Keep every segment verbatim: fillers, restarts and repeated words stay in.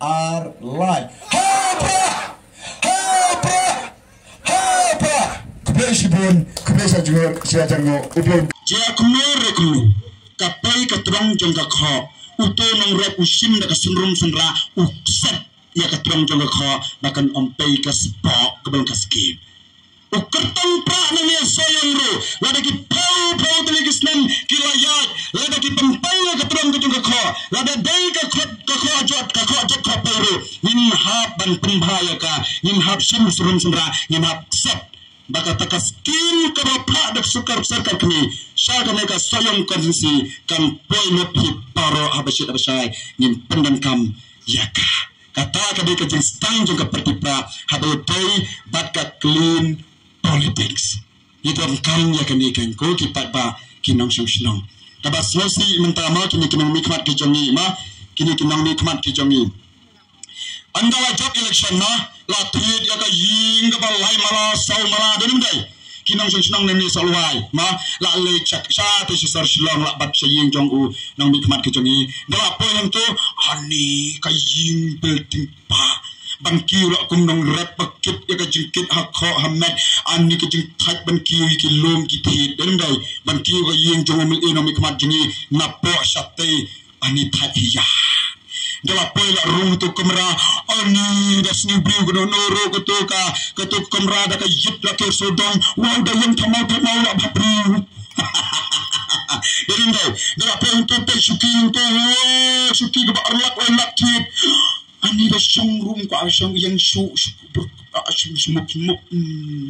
ar, lai. Ha pra! Ha pra! Ha pra! Khublei shibun, khublei sha jngoh, sha jngoh, u Blei. Jia kumno re kumno. Ka pei ka trong jong ka khoh. Uto u nongrep u shim da ka synrum synra, u set ïa ka trong jong ka khoh, ba kan ym pei ka spah, ka bang ka skip. U kyrtong pra nangne Sohiong ruh, lada ki phew phew tylli ki snem ki la ïaid, lada ki pynpei ïa ka trong ka jong ka khoh, lada dei ka khoh, ka khoh jot, ka khoh jot khoh pei ruh, ngin hap ban pynbha ïa ka, ngin hap shim synrum synra, ngin hap set. Ba kata ka skim kaba phah da ka sorkar, sorkar kmie sha kane ka Sohiong constituency kan poi lut hi baroh haba shit haba shai, ngin pyndonkam ïa ka. Kata ka dei ka jingstang jong ka party pra haba ïadei bad ka clean politics. Ngi donkam ïa kane, ko ki paidbah ki nongshong shnong. Kaba sngewsih mynta ma kine ki nongmihkhmat ki jong ngi ma, kine ki nongmihkhmat ki jong ngi. Ynda la jop election ma, la thied ïa ka ïing kaba lai mala saw mala, dei ne ym dei? Ki nongshong shnong ne ne Sohluwai ma, la leit sha, sha te sha sor Shillong, la bat sha ïing jong u nongmihkhmat ki jong ngi. Ynda la poi hangto, ani ka ïing building ba, ban kiew la kum nongrep ba kit ïa ka jingkit ha khoh ha met, ani ka jingthait ban kiew ïa ki lum ki thied, dei ne ym dei? Ban kiew ka ïing jong u MLA nongmihkhmat jong ngi napoh shatei, ani thait hi ïa. Ynda la poi la rung tu kamra, ani da sniew briew kano no ro kato ka, kato kamra da ka yit la ker sodong, wow da ïeng thamau thamau la bha briew. Dei ne ym dei? Ynda la poi tu pei shuki tu, wow, shuki kaba ar lak lai lak thied. Ani da shong rum ka shong ïeng shu, shu, shu, shu, shu, shu,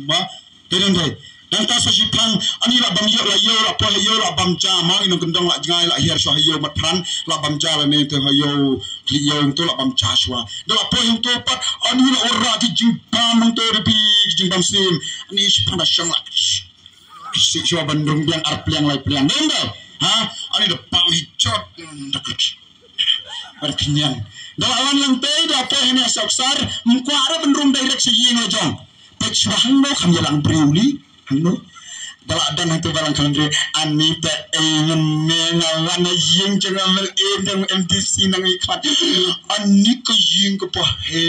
ma. Te dang dei. Dang ta sa shi phang, ani la bam ïew la ïew la poi ha ïew la bam ja ma, ngi nongkyndong la jngai la hiar shuwa ha ïew mat phran, la bam ja la ne te ha ïew, kli ïew to la bam ja shuwa. Da la poi hangto pat, ani la ora ki jingbam hangto de pi, ki jingbam sim. Ani shi phang da shang la. Shi shuwa ban rung biang ar pliang lai pliang. Dang dei. Ha? Ani da bam hi jot. Hmm, da kut. Ban pynïang. Da la wan lang te, da poi hane sop sar, ym kwah re ban rung direct sha ïing la jong. Peit shuwa hangno kham ïalang briew li, hangno. Da la dang hangto ba lang kham briew, ani te ei ngan me nga wan na ïing jong nga MLA jong MDC nang i khmat. Ani ka ïing ka pa he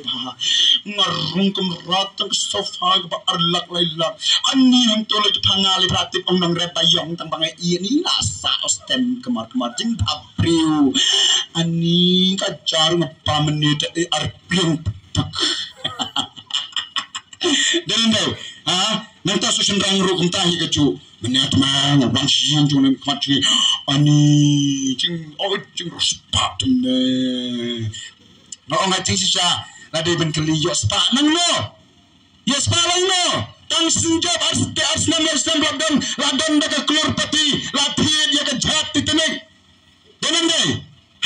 ba. Nga rung kamra tang ka sofa kaba ar lak lai lak. Ani hangto la jong pha nga li pra tip ong nang ret ba ïong tang ba nga i ani nga sa ostem kamar kamar jing ba briew. Ani ka jar nga pa menit eh ar pliang puk. Dei ne ym dei? Ha? Nangta sa shynrang ruh kumta hi ka ju. Mynne tma nga wan sha ïing jong ne khmat jong ngi. Ani jing, oh, jing respect ne. Nga ong ha jingshisha, la dei ban kylli ïoh spah nangno? Ïoh spah nangno? Tang sien jop ar snem, ar snem, ar snem la don, la don da ka klur pati, la thied ïa ka jhat Titanic. Dei ne ym dei?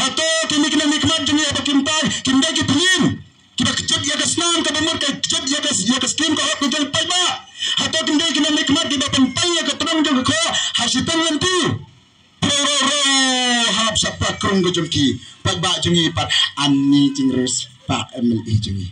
Hato kine ki nongmihkhmat jong ngi haba kim tai, kim dei ki phlim kiba kjut ïa ka snam kaba mut, ka kjut ïa ka, ïa ka skim ka hok ka jong paidbah? Hato kim dei ki nongmihkhmat kiba pynpei ïa ka tnum jong ka khoh ha shiteng lynti? Ro ro ro, hap sha pla krung ka jong ki paidbah jong ngi pat, ani jing respect MLA jong ngi.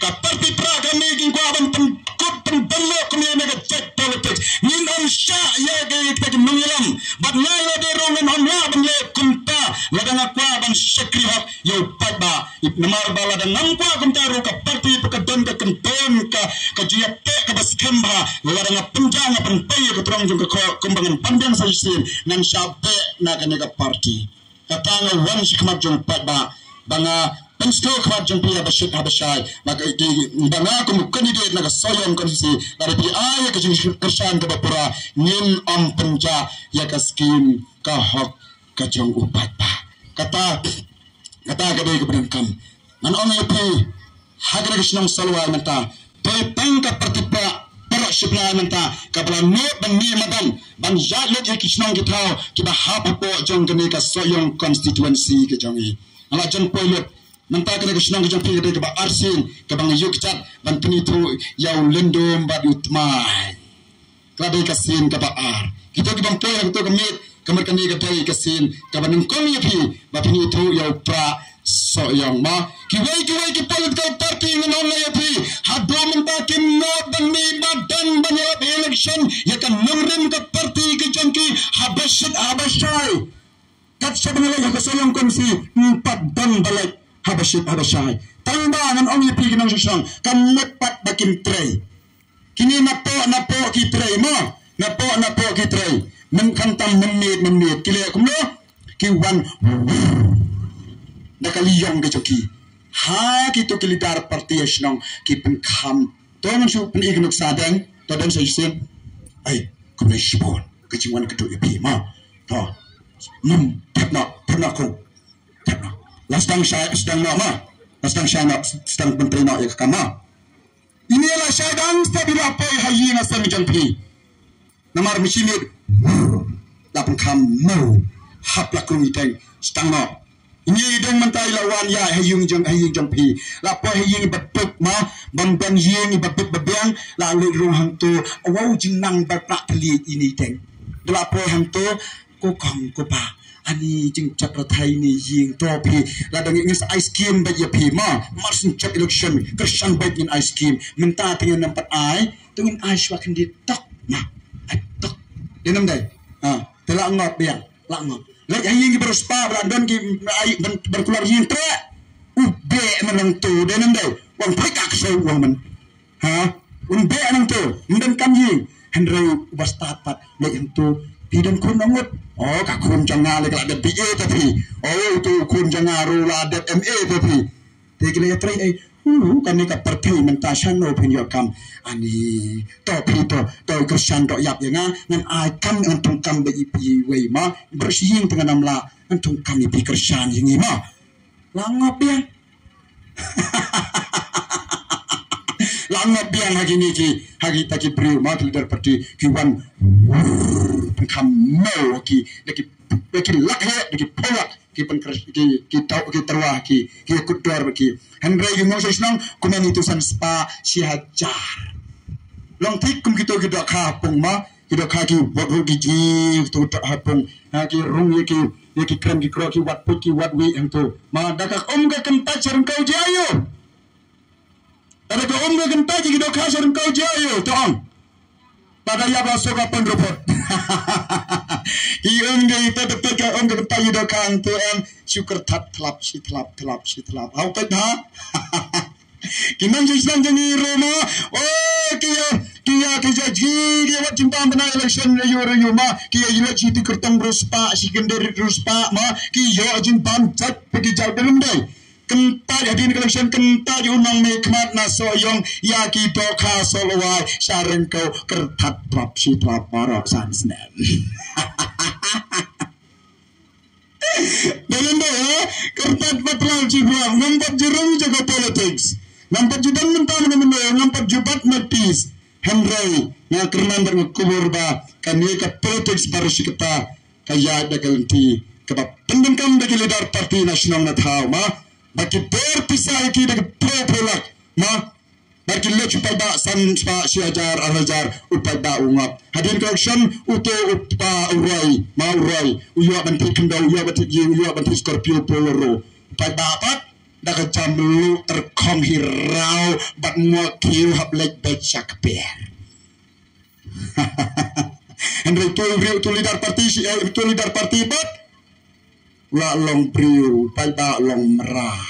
Ka party pra kane kin kwah ban pynkut pynbynlok kumne na ka jait politics. Ngin ym shah ïa ka, ïa ka nongïalam. Bad nga ïa lade ruh ngin ym lah ban leh kumta lada nga kwah ban shakri hok ïa u paidbah. Namar ba lada ngam kwah kumta ruh ka party pat ka don ka kynton ka, ka jingïateh kaba skhem bha. Lada nga pynjah nga pynpei ïa ka trong jong ka khoh kumba ngan pynbiang sa shisien ngan shah beh na kane ka party. Kata nga wan shi khmat jong paidbah ba nga pynsngew khmat jong phi haba shit haba shai ba ka, ki, ba nga kum u candidate na ka Sohiong constituency, lada phi ai ïa ka jingkyrshan kaba pura ngin ym pynjah ïa ka skim ka hok ka jong u paidbah. Kata, kata ka dei kaba donkam. Ngan ong ïa phi, ha kane ka shnong Sohluwai mynta, to tang ka party pra, para shipla mynta kaba la nud ban mih madan ban ïaid lut ïa ki shnong ki thaw kiba hap hapoh jong kane ka Sohiong constituency ka jong ngi. Nga la jan poi lut mynta kane ka shnong ka jong phi ka dei kaba arsien kaba nga ïuh kjat ban pynithuh ïa u Lyndum bad u Tmai. Ka la dei ka sien kaba ar. Kito ki bym poi ha kato ka miet, ka mut kane ka dei ka sien kaba nyngkong ïa phi ba phin ïathuh ïa u Prah Sohiong ma. Kiwei kiwei ki political party ngan ong ïa phi, haduh mynta kim nud ban mih madan ban ïalap election ïa ka nongrim ka party ka jong ki haba shit haba shai. Ka Sha ba nga leit ha ka sawdong constituency, ym pat don ba leit haba shit haba shai. Tang ba ngan ong ïa phi ki nongshong shnong, kam mut pat ba kin trei. Kine napoh napoh ki trei mo, napoh napoh ki trei. Myn khamtam mynmiet mynmiet ki leh kumno? Ki wan da ka liang ka jong ki. Ha kito ki leader party ha shnong ki pynkham. To ngan shu pyn-i ka nuksa dang, to dang sa shisien. Ai, kumne shibun ka jingwan ka tu ïa phi mo. To. Nym thep noh, thep noh kong. Thep noh. La sdang shai, sdang noh mo. La sdang shai noh, sdang pyntrei noh ïa ka kam mo. Ine la shai dang step ïa la poi ha ïing ha sem jong phi. Namar mynsiem ïa la pynkham mo. Hap la krung ïa teng. Sdang noh. Ine i dang mynta i la wan ïa ha ïing jong, ha ïing jong phi. La poi ha ïing i ba duk mo, bym don ïing i ba duk ba biang, la leit rung hangto. Wow, jingnang ba prak thli ine i dang. Da la poi hangto, ko kong ko pa, ani jingjot rathai ine i ïing to phi. La dang ngin sa ai skim bad ïa phi mo. Mar shu jop election, kyrshan bad ngin ai skim. Mynta te ngin ym pat ai, te ngin ai shuwa khyndiat tok mo. Ai tok. Dei nam dei. Ha, te la ngop biang. La ngop. Leit ha ïing ki ba riewspah, ba la don ki, ai, ban, ban kular ïing treh. U beh mynta to, dei nam dei. Wan prik ka ksew wan man. Ha? Un beh mynta to, ym don kam ïing. Hynrei u ba stad pat, leit hangto. Phi don khun ngut. Oh, ka khun jong nga lei ka la dep B A to phi. Oh, uto u khun jong nga ruh la dep M A to phi. Te ki la ïatrei ei. Uh, kane ka pyrthei mynta shano phin ïoh kam. Ani, to phi to, to kyrshan to ïap ïa nga, ngan ai kam ngan thung kam ba i phi wei mo, ba shi ïing te ngan ym lah, ngan thung kam i phi kyrshan ïa ngi mo. La ngop biang. La ngop biang ha kine ki, ha kita ki briew mo ki leader party, ki wan, pynkham mo ki, da ki, da ki lak heh, da ki pholak. Ki pynkyr-, ki, ki tau, ki tyrwa ki, ki kut dor ki. Hynrei ki nongshong shnong, kumne ïa tu san spah shi hajar. Long thik kum kito ki dohkha ha pung mo, ki dohkha ki wad ruh ki ji, tu dohkha ha pung. Ha ki rung ïa ki, ïa ki krem ki krok ki wad put ki wad wieh hangto. Mo da ka um ka kyntait sha ryngkew jia ïoh. Tada ka um ka kyntait ki dohkha sha ryngkew jia ïoh, to ong. Pada ïa ba soka pon robot. Ki um ka kyntait, ka um ka kyntait ki dohkha hangto em. Shu kyrthat thlap, shi thlap, thlap, shi thlap. Hau peit ha. Ki nang jing snang jing i roma. Oh, ki ïa, ki ïa, ki ïa ji, ki ïa wat jingbam bnai election ïa ïa ïa mo. Ki ïa ïa ji ti kyrtong riewspah, shi kyndit riewspah mo. Ki ïa jingbam jait, ki jait dei ym dei. Kyntait hadien ka election, kyntait u nongmihkhmat na Sohiong ïa ki dohkha Sohlwai sha ryngkew, kyrthat thlap shi thlap baroh san snem. Dei ym dei, eh? Kyrthat ba thlap shi thlap, ngam pat ju rung jaka politics. Ngam pat ju don mynta mynno mynno, ngam pat ju bat ma peace. Hynrei nga kyrmen bad nga kubur ba kane ka politics baroh shi katta ka ïaid da ka lynti kaba pyndonkam da ki leader party na shnong na thaw mo. Ba ki ber pisa ïa ki da ki phew phew lak mo. Bad ki leit shu paidbah san spah, shi hajar, ar hajar, u paidbah u ngop. Hadien ka election uto u pa u Roy mo, u Roy u ïoh ban thied khyndew, u ïoh ban thied ïing, u ïoh ban thied Scorpio Bolero. U paidbah pat da ka jam luh tyrkhong hi raw bad mo kiew hap leit beit sha kper. Hynrei tu briew tu leader party shi, eh, tu leader party bad la long briew, paidbah long mraw.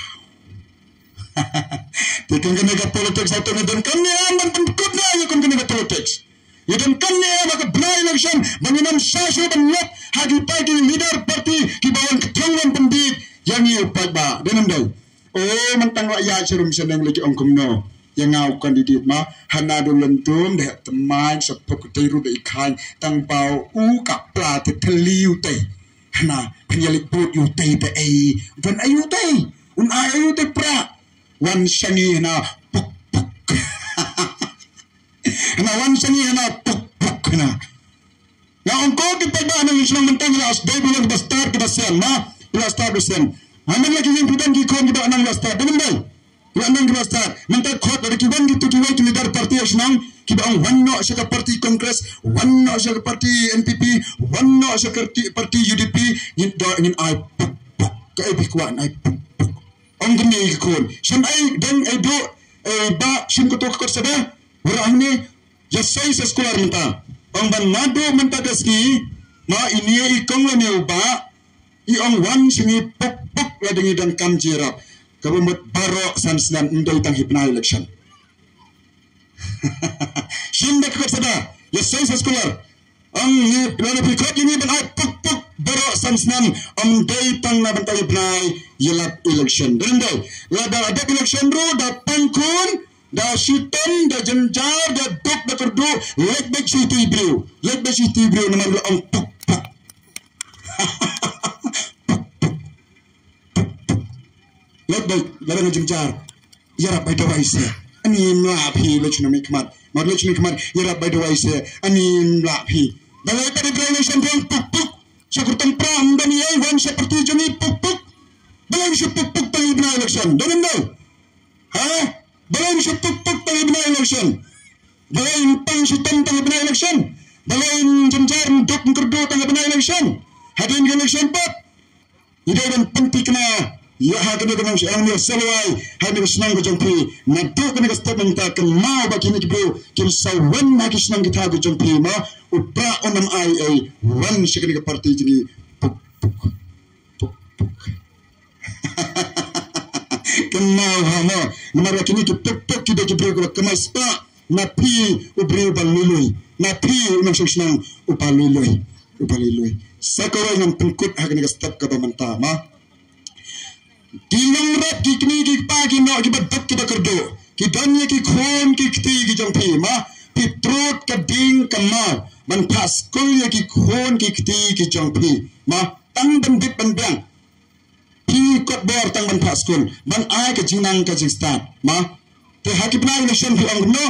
Te kum kane ka politics ha tu ngi donkam ne em ban pynkut ne ïa kum kane ka politics. Ngi donkam ne em ha ka bnai election ba ngin ym sah shuh ban ngop ha ki party leader party kiba wan kthong wan pynbiej ïa ngi u paidbah. Dei ym dei? Oh, man tang la ïa sharum shaneng lei ki ong kumno ïa nga u candidate mo. Hana du lyntum de tymmen sa pok te ru de i khain tang bau u ka pla te thli u te. Hana phin ïa leit bud u te te ei. Don ai u te. Un ai ai u te pra. Wan shani hana puk puk. Hana wan shani hana puk puk hana. Nga ong ko ki paidbah nong shnong mynta ngi la as dei bilang ba start ki ba sem ma. Ki la start ba sem. Nga men la ki yin pidang ki khon ki ba nang la start. Dei mynta. Ki ba nang ki ba start. Mynta khot la ki wan ki tu ki wai ki leader party shnong ki ba ong wan noh sha ka party Congress, wan noh sha ka party N P P, wan noh sha ka party, party U D P, ngin do ngin ai puk puk. Ka ai bi kwah ai puk puk. Ong kane ki khon. Shem ai deng ai do ai ba shem ko to kot sada. Wara ne. Ïa sei sa skular mynta. Ong ban naduh mynta ka sngi, ma ine i kong lane u bah, I ong wan sha ngi puk puk lada ngi donkam jingïarap. Kaba mut baroh san snem, ym dei tang ha bnai election. Shim da ka kot sada, ïa soi sa scholar. Ong ngi, lada phi khot ïa ngi ban ai puk puk baroh san snem, ym dei tang na bynta i bnai ïalap election. Dei ym dei? Lada dep election ruh, da pang khun, da shitom, da jynjar, da duk, da kyrduh, leit beit sha iti i briew. Leit beit sha iti i briew namar la ong puk puk. Leit beit, lada nga jynjar. Ïarap beit dawai se. Ani mla phi leit sha nongmihkhmat. Mar leit sha nongmihkhmat, ïarap beit dawai se. Ani mla phi. Balei pat i bnai election phi ong puk puk? Sha kyrtong pra ym don ei, wan sha party jong ngi puk puk. Balei sha puk puk tang i bnai election? Don ym don? Ha? Balei sha puk puk tang i bnai election? Balei ym pang shitom tang i bnai election? Balei ym jynjar, ym duk, ym kyrduh tang i bnai election? Hadien ka election pat. Ngi dei ban pynthikna ïa ha kane ka nongshong ne Salwai, ha kane ka shnong ka jong phi. Naduh kane ka step mynta kynmaw ba kine ki briew kin sa wan ha ki shnong ki thaw ka jong phi mo. U pra un ym ai ei, wan sha kane ka party jong ngi. Puk puk. Puk puk. Kynmaw ha mo. Namar ba kine ki puk puk ki dei ki briew kiba kynmaw spah. Na phi u briew ba lui lui. Na phi u nongshong shnong uba lui lui. Uba lui lui. Sa kawei ngan pynkut ha kane ka step kaba mynta mo. Ki nongrep, ki kmie ki kpa, ki noh kiba duk kiba kyrduh. Ki don ïa ki khun ki kti ki jong phi mo. Phi trud ka ding ka maw ban phah skul ïa ki khun ki kti ki jong phi mo. Tang ban bit ban biang. Phi kot bor tang ban phah skul, ban ai ka jingnang ka jingstad mo. Te ha ki bnai election phi ong kumno?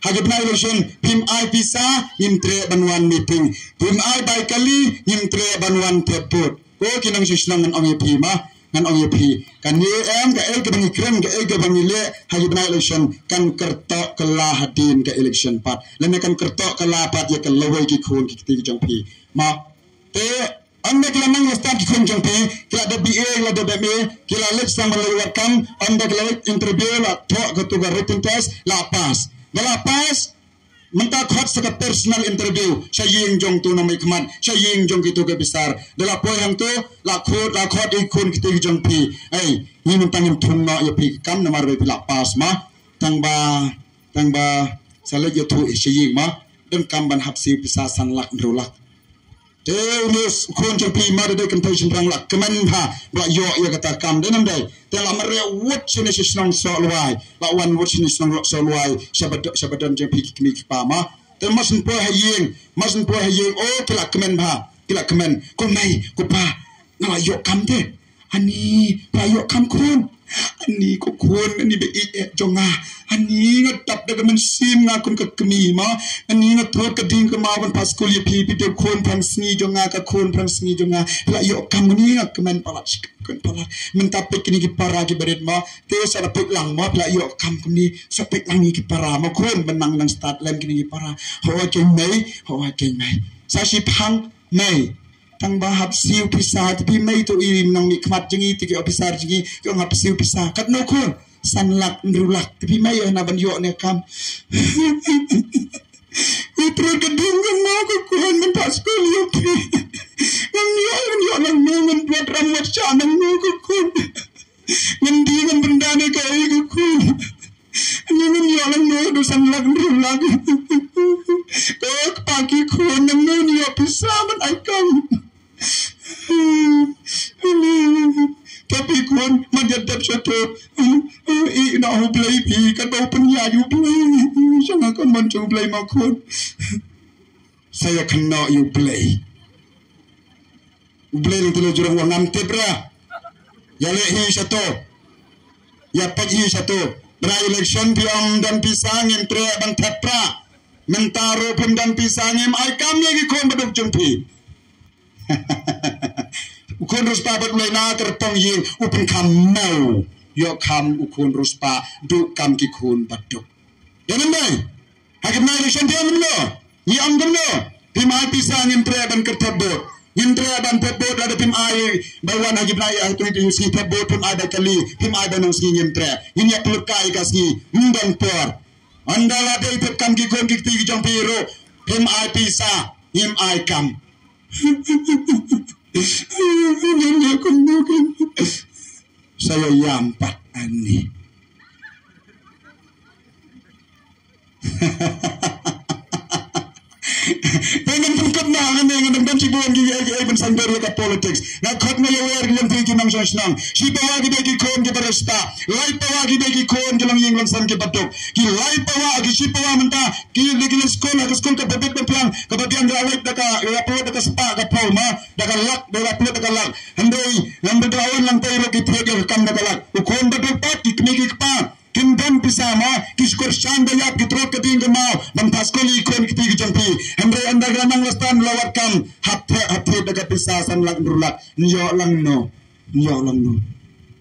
Ha ki bnai election phim ai pisa, ngim treh ban wan meeting. Phim ai bai kali, ngim treh ban wan thep vote. Ko ki nongshong shnong, ngan ong ïa phi mo, ngan ong ïa phi. Kan ïa em kaei kaba ngi kren, kaei kaba ngi leh ha ki bnai election, kan kyrtoh kylla hadien ka election pat. Lane kan kyrtoh kylla pat ïa ka lawei ki khun ki kti ki jong phi mo. Te ynda ki la nang la stad ki khun jong phi, ki la dep B A, ki la dep M A, ki la leit sang ban leit wad kam, ynda ki la leit interview, la thoh kato ka written test, la pass. Da la pass, mynta khot sa ka personal interview sha ïing jong uto u nongmihkhmat, sha ïing jong kito ki officer. Da la poi hangto, la khot, la khot ïa ki khun kti ki jong phi. Ei, ngi mynta ngim thung noh ïa phi ka kam namar ba phi la pass mo. Tang ba, tang ba sa leit ïathuh sha ïing mo. Donkam ban hap siew pisa san lak, hynriew lak. Te une u khun jong phi mo, da dei kynthei shynrang, la kmen bha ba la ïoh ïa kata ka kam, dei ne ym dei? Te la mareh wut shane sha shnong Sohlwai, la wan wut shane shnong Sohlwai, shaba don, shaba don jong phi ki kmie ki kpa mo. Te mar shu poi ha ïing, mar shu poi ha ïing, oh, ki la kmen bha, ki la kmen. Ko mei, ko pa, nga la ïoh kam te. Ani, phi la ïoh kam khun? Ani ko khun, ani ba ïeit eh jong nga. Ani nga dap da ka mynsiem nga kum ka kmie mo. Ani nga trud ka ding ka maw ban phah skul ïa phi, phi dei khun phrang sngi jong nga, ka khun phrang sngi jong nga. Phi la ïoh kam? Ani nga kmen palat, kmen palat. Mynta peit kine ki para kiba rit mo. Te sa da peit lang mo, phi la ïoh kam kumne. Sa peit lang ïa ki para mo khun, ban nang nang stad lem kine ki para. Ho keiñ mei, ho keiñ mei. Sa shipang mei. Tang ba hap siew pisa, te phi mei, to i nongmihkhmat jong ngi, te ki officer jong ngi ki ong hap siew pisa. Katno khun? San lak, hynriew lak. Te phi mei ïa na ban ïoh ne kam? U trud ka ding ka maw ko khun, ngan phah skul ïa phi. Ngan ïoh, ngan ïoh nangno, ngan wad ram wad shah nangno ko khun? Ngan die ngan bynda ne kaei ko khun? Ngan ïoh nangno da san lak, hynriew lak? Ko kpa ki khun, nangno ngan ïoh pisa ban ai kam? Te phi khun, man ïa dep sha to. I na U Blei phi, katba u pynïaid U Blei. Sha nga ka mon sha U Blei ma khun. Sa ïa kynnoh ïa U Blei. U Blei nang te la jurong, wa ngam tip ra. Ïa leh hi sha to. Ïa peit hi sha to. Bnai election phi ong ym don pisa, ngim treh ban thep pra. Mynta ruh phim don pisa, ngim ai kam ïa ki khun baduk jong phi. U khun riewspah bad u lei na kyrpong ïing, u pynkham maw. Ïoh kham u khun riewspah, duh kam ki khun baduk. Ïa nang dei. Ha ki bnai election phi ong kumno? Ngi ong kumno? Phim ai pisa, ngim treh ban kyrthep vote. Ngim treh ban thep vote, lada phim ai bai wan ha ki bnai, ha ki sngi thep vote, phim ai bai kali, phim ai bai nang sngi, ngim treh. Ngin ïa pynlut kai ka sngi, ym don por. Ynda la dei thep kam ki khun ki kti ki jong phi ruh, phim ai pisa, ngim ai kam. Sa ïa ïam pat ani. Te ngan pynkut na ngan ngan ngan shibun ki ai ai ban sangber ïa ka politics. Nga khot nga ïa wer ki lem ki nongshong shnong. Shi pawa ki dei ki khun ki barista. Lai pawa ki dei ki khun ki long ïing long sem ki baduk. Ki lai pawa ki shi pawa mynta ki dei ki skul ha ka skul ka babit ba piang ka ba piang ka lait da ka ka pulot da ka spah ka pau ma da ka lak da ka pulot da ka lak. Hynrei ngan da awan lang tai ro ki thied ïa ka kam da ka lak. U khun baduk pat ki kmie ki kpa. Kin don pisa ma ki skur shan da ïap ki trot ka ding ka mau ban pas skul i khun ki ti ki jong phi. Hynrei ynda ka nang la stan la wat kam hap the hap the da ka pisa san lak nru lak. Nyo lang no. Nyo lang no.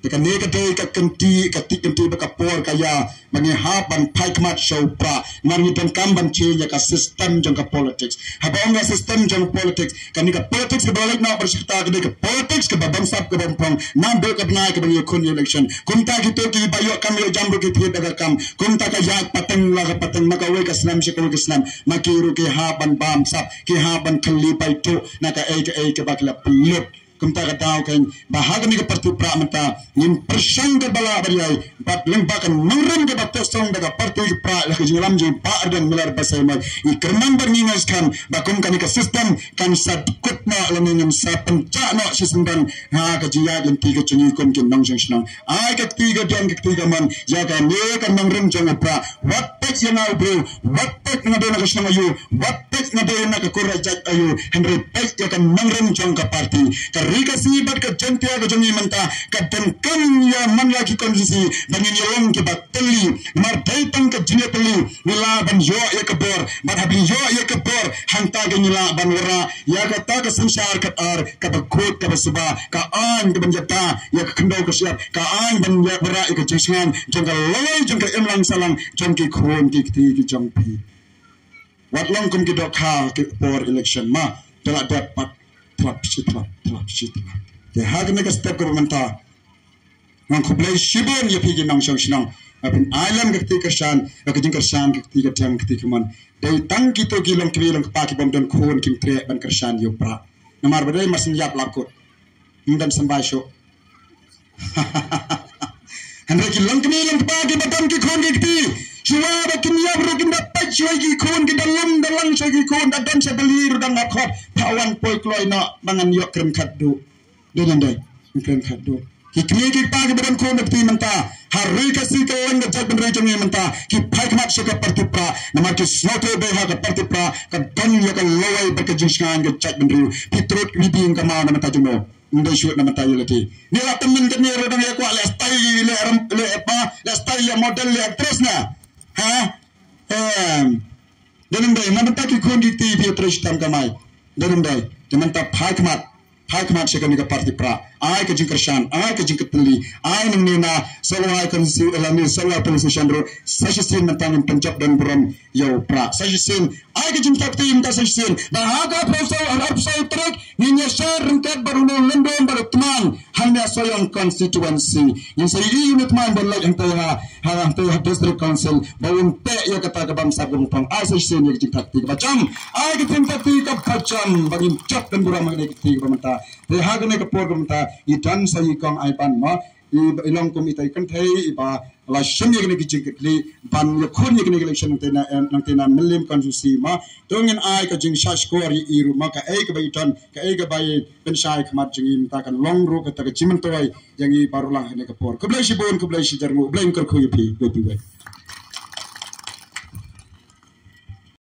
Te ka ne ka dei ka kynti ka ti kynti ba ka por ka ya ba ngi hap ban phai khmat sha u pra. Ngan ngi don kam ban change ïa ka system jong ka politics. Haba ong ka system jong politics Kane ka politics kaba la leit noh ba shata ka dei ka politics kaba bamsap kaba bamprong. Naduh ka bnai kaba ngi khun election. Kumta kito kiba ïoh kam ïoh jam ruh ki thied da ka kam. Kumta ka ïaid pateng la ka pateng na kawei ka snem sha kawei ka snem. Ma ki ruh ki hap ban bamsap ki hap ban kylli baitu na kaei kaei kaba ki la pynlut. Kumta ka daw kan ba ha kane ka parti pra mynta ngin pyrshang ka bala ba ïai bad lyngba ka nongrim kaba teh song da ka parti pra la ka jinglam jong ba arden milar ba sai mai. I kyrman bad ngi ngai skhem ba kum kane ka system kan sa kut na la ngin sa pynchah noh shi sendang ha ka jingïaid lynti ka jong i kum ki nongshong shnong. Ai ka kti ka diang ka kti ka mon ïa kane ka nongrim jong u pra. Wat peit ïa nga u briew, wat peit nga dei na ka shnong aïu, wat peit nga dei na ka kur jait aïu, hynrei peit ïa ka nongrim jong ka parti. Ka Ri Khasi bad ka Jaintia ka jong i mynta ka donkam ïa man la ki constituency ba ngin ïa long kiba tylli. Namar dei tang ka jingïatylli ngi lah ban ïoh ïa ka bor, bad haba ngi ïoh ïa ka bor hangta ka ngi lah ban wanrah ïa kata ka synshar kat ar kaba khuid kaba suba, ka aiñ kaban ïada ïa ka khyndew ka shyiap, ka aiñ ban ïa wanrah ïa ka jingsngain jong ka lawei jong ka imlang sahlang jong ki khun ki kti ki jong phi. Wat long kum ki dohkha ki por election ma da la dep pat tlap shi tlap tlap shi tlap. Te ha kane ka step kaba mynta ngan khublei shibun ïa phi ki nongshong shnong. Ba phin ai lem ka kti kyrshan, ka jingkyrshan ka kti ka thiang ka kti ka mon. Dei tang kito ki long kmie long kpa ki bym don khun kim treh ban kyrshan ïa u pra. Namar ba dei mar syn ïap la kut. Ym don symbai shuh. Hynrei ki long kmie long kpa kiba don ki khun ki kti. Shuwa ba kin ïap ruh kin da peit shuwa ki khun ki da lum da lang shuwa ki khun da don sha bali ruh dang ap khot. Pha wan poi kloi noh ba ngan ïoh kren khatduh. Dei ngan dei kren khatduh. Ki kmie ki kpa kiba don khun da kti mynta ha Ri Khasi ka leng ka jaitbynriew jong ngi mynta ki phai khmat sha ka parti pra. Namar ki sngewthuh ba ha ka parti pra ka don ïa ka lawei bad ka jingshngaiñ ka jaitbynriew. Phi trud wi ding ka maw na mynta jong no. Ym dei shuh na mynta ïa lade. Ni la tymmen kane ruh dang ïa kwah leh style leh ram leh pa leh style leh model leh actress na. Ha? Em. Dei ym dei na mynta ki khun ki kti phi trei shitom kamai. Dei ym dei. Te mynta phai khmat. Phai khmat sha kane ka parti pra. Ai ka jingkyrshan, ai ka jingkyrteng, ai nangne na Salwai Constituency, lane Salwai Police Station ruh. Sa shisien mynta ngin pynjop don burom ïa u pra. Sa shisien ai ka jingthok ti mynta sa shisien. Ba ha ka arphew saw, arphew saw tarik ngin ïa shah ryngkat bad une u lyndon bad u tman hangne Sohiong constituency. Ngin sa ïohi une u tman ban leit hangtai ha, ha hangtai ha district council ba un teh ïa kata ka bamsap ka bamprong. Ai sa shisien ïa ka jingthok ti kaba jam. Ai ka jingthok ti kaba jam ba ngin jop don burom ha kane ka kti kaba mynta. Te ha kane ka por kaba mynta i don sa i kong Aiban mo. I, i long kum itai kynthei iba la shim ïa kane ka jingkitkhlieh ban ïakhun ïa kane ka election nangta na, em, nangta na Mylliem constituency ma. To ngin ai ka jingshah shkor ïa i ruh ma kaei kaba i don, kaei kaba i pynshai khmat jong i mynta kan long ruh kata ka jingmyntoi ïa ngi baroh lang ha kane ka por. Khublei shibun, khublei shihajar nguh, Blei un kyrkhu ïa phi, wei phi wei.